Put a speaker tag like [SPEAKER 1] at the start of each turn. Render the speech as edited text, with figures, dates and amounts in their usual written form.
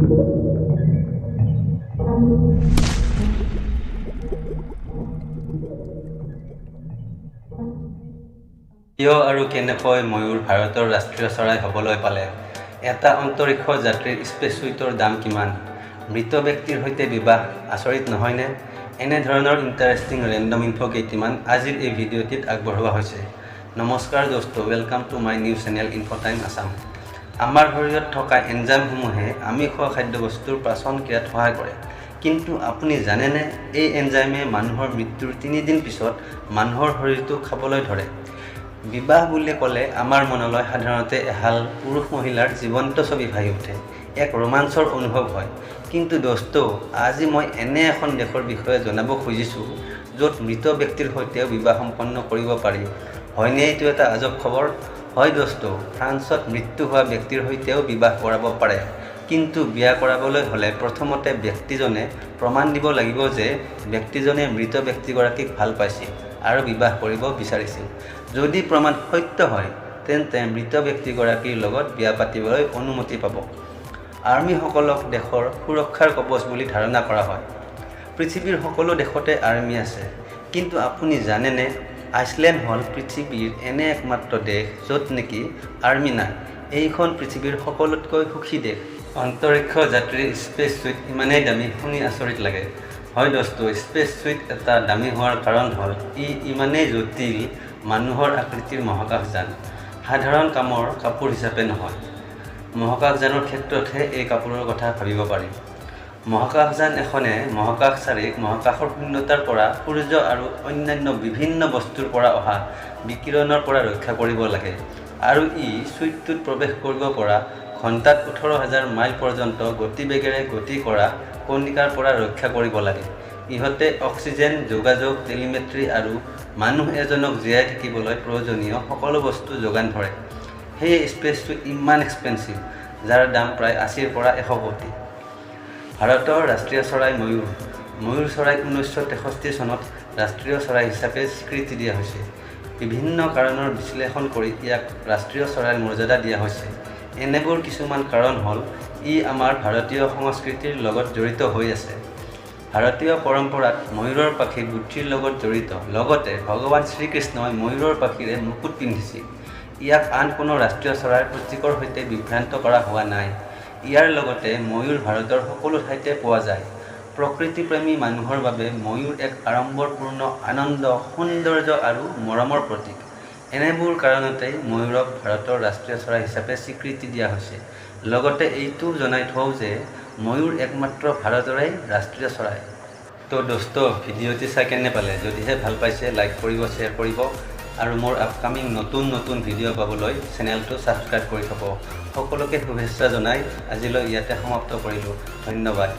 [SPEAKER 1] কিয় আৰু কেনেকৈ ময়ূৰ ভাৰতৰ ৰাষ্ট্ৰীয় চৰাই হ'বলৈ পালে? এটা অন্তৰীক্ষ যাত্ৰীৰ স্পেচ ছুইটৰ দাম কিমান? মৃত ব্যক্তিৰ সৈতে বিবাহ, আচৰিত নহয়নে? এনেধৰণৰ ইণ্টাৰেষ্টিং ৰেণ্ডম ইনফো কেইটিমান আজিৰ এই ভিডিঅ'টিত আগবঢ়োৱা হৈছে। নমস্কাৰ দোস্ত, welcome to my new channel Info Time Assam। আমাৰ শৰীৰত থকা এনজাইমসমূহে আমি খোৱা খাদ্যবস্তুৰ পাচন ক্ৰিয়াত সহায় কৰে। কিন্তু আপুনি জানেনে, এই এনজাইমে মানুহৰ মৃত্যুৰ 3 দিন পিছত মানুহৰ শৰীৰটো খাবলৈ ধৰে? বিবাহ বুলি ক'লে আমাৰ মনলৈ সাধাৰণতে এহাল পুৰুষ মহিলাৰ জীৱন্ত ছবি ভাহি উঠে, এক ৰোমাঞ্চৰ অনুভৱ হয়। কিন্তু দোস্ত, আজি মই এনে এখন দেশৰ বিষয়ে জনাব খুজিছোঁ, য'ত মৃত ব্যক্তিৰ সৈতেও বিবাহ সম্পন্ন কৰিব পাৰি। হয়নে এইটো এটা আজব খবৰ? হয় দোস্ত, ফ্ৰান্সত মৃত্যু হোৱা ব্যক্তিৰ সৈতেও বিবাহ কৰাব পাৰে। কিন্তু বিয়া কৰাবলৈ হ'লে প্ৰথমতে ব্যক্তিজনে প্ৰমাণ দিব লাগিব যে ব্যক্তিজনে মৃত ব্যক্তিগৰাকীক ভাল পাইছিল আৰু বিবাহ কৰিব বিচাৰিছিল। যদি প্ৰমাণ সত্য হয়, তেন্তে মৃত ব্যক্তিগৰাকীৰ লগত বিয়া পাতিবলৈ অনুমতি পাব। আৰ্মীসকলক দেশৰ সুৰক্ষাৰ কৱচ বুলি ধাৰণা কৰা হয়। পৃথিৱীৰ সকলো দেশতে আৰ্মী আছে। কিন্তু আপুনি জানেনে, আইচলেণ্ড হ'ল পৃথিৱীৰ এনে একমাত্ৰ দেশ, য'ত নেকি আৰ্মী নাই? এইখন পৃথিৱীৰ সকলোতকৈ সুখী দেশ। অন্তৰীক্ষ যাত্ৰীৰ স্পেচ ছুইট ইমানেই দামী, শুনি আচৰিত লাগে। হয় দোস্ত, স্পেচ ছুইট এটা দামী হোৱাৰ কাৰণ হ'ল ই ইমানেই জটিল মানুহৰ আকৃতিৰ মহাকাশযান। সাধাৰণ কামৰ কাপোৰ হিচাপে নহয়, মহাকাশযানৰ ক্ষেত্ৰতহে এই কাপোৰৰ কথা ভাবিব পাৰি। মহাকাশযান এখনে মহাকাশচাৰীক মহাকাশৰ শূন্যতাৰ পৰা, সূৰ্য আৰু অন্যান্য বিভিন্ন বস্তুৰ পৰা অহা বিকিৰণৰ পৰা ৰক্ষা কৰিব লাগে আৰু ই ছুইটটোত প্ৰৱেশ কৰিব পৰা ঘণ্টাত 18,000 মাইল পৰ্যন্ত গতিবেগেৰে গতি কৰা কণিকাৰ পৰা ৰক্ষা কৰিব লাগে। ইহঁতে অক্সিজেন, যোগাযোগ, টেলিমেট্ৰি আৰু মানুহ এজনক জীয়াই থাকিবলৈ প্ৰয়োজনীয় সকলো বস্তু যোগান ধৰে। সেয়ে স্পেচ ছুইট ইমান এক্সপেঞ্চিভ, যাৰ দাম প্ৰায় 80ৰ পৰা 100 কোটি। ভাৰতৰ ৰাষ্ট্ৰীয় চৰাই ময়ূৰ। ময়ূৰ চৰাইক 1963 চনত ৰাষ্ট্ৰীয় চৰাই হিচাপে স্বীকৃতি দিয়া হৈছে। বিভিন্ন কাৰণৰ বিশ্লেষণ কৰি ইয়াক ৰাষ্ট্ৰীয় চৰাইৰ মৰ্যাদা দিয়া হৈছে। এনেবোৰ কিছুমান কাৰণ হ'ল, ই আমাৰ ভাৰতীয় সংস্কৃতিৰ লগত জড়িত হৈ আছে। ভাৰতীয় পৰম্পৰাত ময়ূৰৰ পাখি বুদ্ধিৰ লগত জড়িত। লগতে ভগৱান শ্ৰীকৃষ্ণই ময়ূৰৰ পাখিৰে মুকুট পিন্ধিছিল। ইয়াক আন কোনো ৰাষ্ট্ৰীয় চৰাইৰ প্ৰতীকৰ সৈতে বিভ্ৰান্ত কৰা হোৱা নাই। ইয়াৰ লগতে ময়ূৰ ভাৰতৰ সকলো ঠাইতে পোৱা যায়। প্ৰকৃতিপ্ৰেমী মানুহৰ বাবে ময়ূৰ এক আড়ম্বৰপূৰ্ণ আনন্দ, সৌন্দৰ্য আৰু মৰমৰ প্ৰতীক। এনেবোৰ কাৰণতেই ময়ূৰক ভাৰতৰ ৰাষ্ট্ৰীয় চৰাই হিচাপে স্বীকৃতি দিয়া হৈছে। লগতে এইটোও জনাই থওঁ যে ময়ূৰ একমাত্ৰ ভাৰতৰেই ৰাষ্ট্ৰীয় চৰাই। তো দোস্ত, ভিডিঅ'টি চাই কেনে পালে? যদিহে ভাল পাইছে, লাইক কৰিব, শ্বেয়াৰ কৰিব আৰু মোৰ আপকামিং নতুন নতুন ভিডিঅ' পাবলৈ চেনেলটো ছাবস্ক্ৰাইব কৰি থ'ব। সকলোকে শুভেচ্ছা জনাই আজিলৈ ইয়াতে সমাপ্ত কৰিলোঁ। ধন্যবাদ।